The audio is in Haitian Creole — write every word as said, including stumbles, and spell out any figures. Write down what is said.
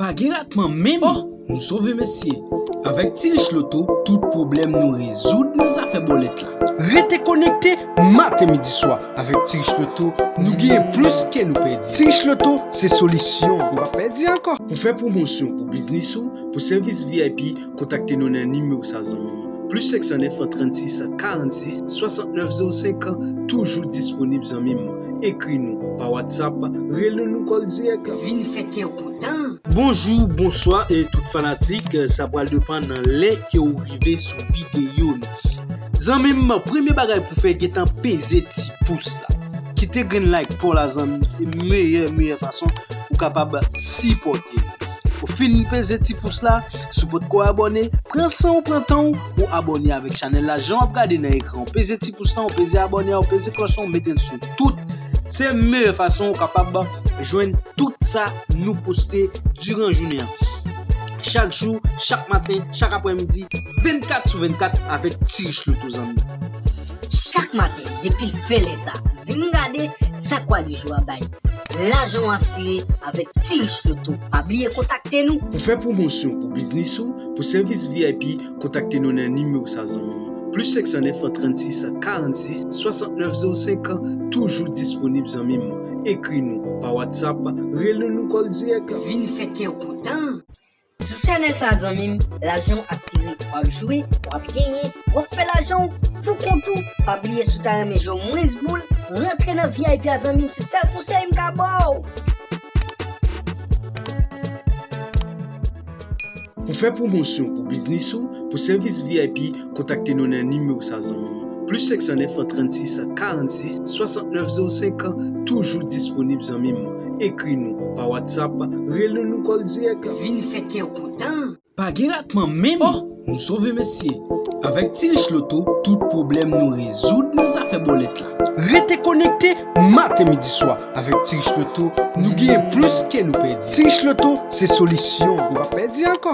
Pa gen ratman menm. Oh, nou sove mesye. Avèk Ti Rich Loto, tout pwoblèm nou rezoud nan zafè bòlèt la. Rete konekte maten, midi, swa avèk Ti Rich Loto, nou genyen plis ke nou pèdi. Ti Rich Loto se solisyon. Nou pa pèdi ankò. Pou fè pwomosyon pou biznis ou, pou sèvis V I P, kontakte nou nan nimewo sa, zanmi m. Plis senk san nèf, trannsis, karannsis, swasantnèf zewo senk, toujou disponib, zanmi m. Ekri nou pa WhatsApp, rele nou kòl dirèk. Vin fè kè w kontan. Bonjou, bonswa e tout fanatik, sa pral depann nan lè ke w rive sou videyo nou. Zanmi m, premye bagay pou fè, gentan peze ti pous la. Kite grenn like pa w la, zanmi m, se meyè, meyè fason ou kapab sipòte nou. Ou fin peze ti pous la, si w potko abòne, pran san w, pran tan w, ou abòne avèk chanèl la. Jan w ap gade nan ekran, ou peze ti pous la, ou peze abòne a, ou peze klòch la, ou mete l sou tout. Se meyè fason ou kapab jwenn tout sa nou poste diran jounen an. Chak jou, chak maten, chak aprèmidi, vennkat sou vennkat avèk Ti Rich Loto, zanmi. Chak maten, depi l fè lè sa, vin gade sa kwa di jou a bay. Lajan w asire avèk Ti Rich Loto. Pa bliye kontakte nou. Pou fè pwomosyon pou biznis ou, pou sèvis V I P, kontakte nou nan nimewo sa, zanmi m. Plis senk san nèf, trannsis, karannsis, swasantnèf zewo senk, toujou disponib, zanmi m. Ekri nou pa WhatsApp, rele nou kòl dirèk. Vin fè kè w kontan. Sou chanèl sa, zanmi m, lajan w asire, w ap jwe, w ap genyen, w ap fè lajan w pou kont ou. Pa bliye, si w ta renmen jwe mwens boul, rantre nan V I P a, zanmi m, se sèl konsèy m ka ba w. Pou fè pwomosyon pou biznis ou, pou sèvis V I P, kontakte nou nan nimewo sa, zanmi m. Plis senk san nèf, trannsis, karannsis, swasantnèf zewo senk, toujou disponib, zanmi m. Ekri nou pa WhatsApp, rele nou kòl dirèk. Vin fè kè w kontan. Pa gen ratman menm. Oh, nou sove mesye. Avèk Ti Rich Loto, tout pwoblèm nou rezoud nan zafè bòlèt la. Rete konekte maten, midi, swa avèk Ti Rich Loto, nou genyen plis ke nou pèdi. Ti Rich Loto se solisyon. Nou pa pèdi ankò.